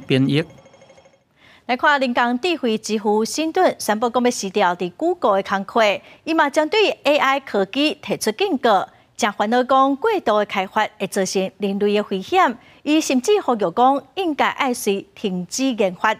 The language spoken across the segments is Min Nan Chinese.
變異。來看人工智慧之父辛頓宣布講欲辭掉佇 Google 的工課，伊嘛針對 AI 科技提出警告，誠煩惱講過度的開發會造成人類的危險，伊甚至呼籲講應該愛隨停止研發。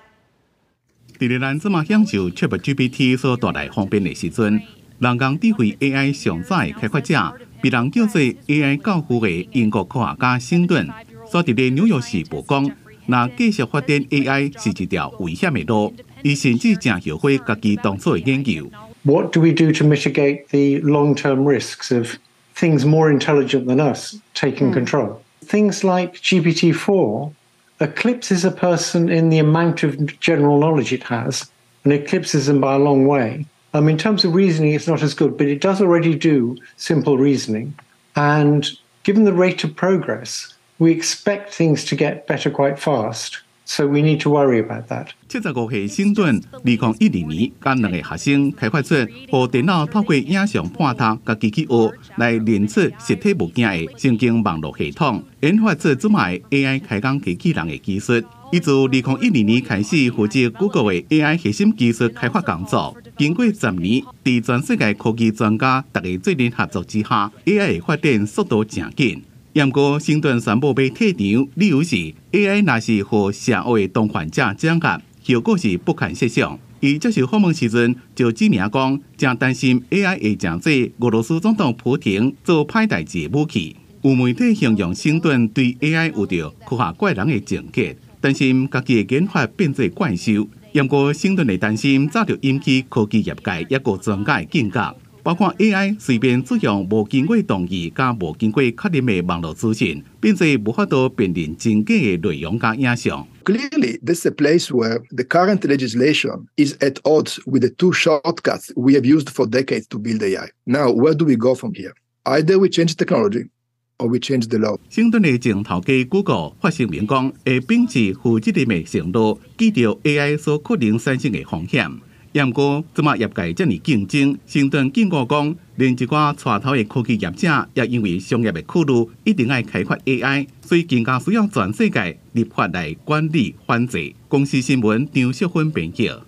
佇咧咱這馬享受 ChatGPT 所帶來方便的時陣，人工智慧 AI 上早的開發者，被人叫做 AI 教父的英國科學家辛頓，煞佇咧紐約時報講，若繼續發展 AI 是一條危險的路，伊甚至誠後悔家己當初的研究。 What do we do to mitigate the long-term risks of things more intelligent than us taking control? Things like GPT-4 eclipses a person in the amount of general knowledge it has, and eclipses them by a long way. In terms of reasoning, it's not as good, but it does already do simple reasoning. And given the rate of progress, we expect things to get better quite fast, so we need to worry about that. 75歲辛頓，2012年，佮兩個學生開發出，予電腦透過影像判讀佮家己學來認出實體物件的神經網路系統，研發出這擺 AI 開講機器人的技術。伊自2012年開始負責 Google 的 AI 核心技術開發工作，經過10年，佇全世界科技專家逐家做陣合作之下，AI 的發展速度誠緊。毋過辛頓宣布欲退場，理由是 AI 若是予邪惡的當權者掌握，後果是不堪設想。伊接受訪問時陣就指名講，誠擔心 AI 會成做俄羅斯總統普廷做歹代誌的武器。有媒體形容辛頓對 AI 有著科學怪人的情結，擔心家己的研發變做怪獸。毋過辛頓的擔心早就引起科技業界抑閣專家的警覺。包括 AI 隨便使用無經過同意佮無經過確認的網路資訊，變做無法度辨認真假的內容佮影像。 Clearly, this is a place where the current legislation is at odds with the two shortcuts we have used for decades to build AI. Now, where do we go from here? Either we change technology or we change the law. 辛頓的前頭家 Google 發聲明講，會秉持負責任的承諾，記著 AI 所可能產生的風險。毋過，這馬業界遮爾競爭，辛頓警告講，連一寡帶頭的科技業者，也因為商業的考慮，一定愛開發 AI，所以更加需要全世界立法來管理反制。公視新聞張淑芬編輯。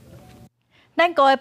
咱國的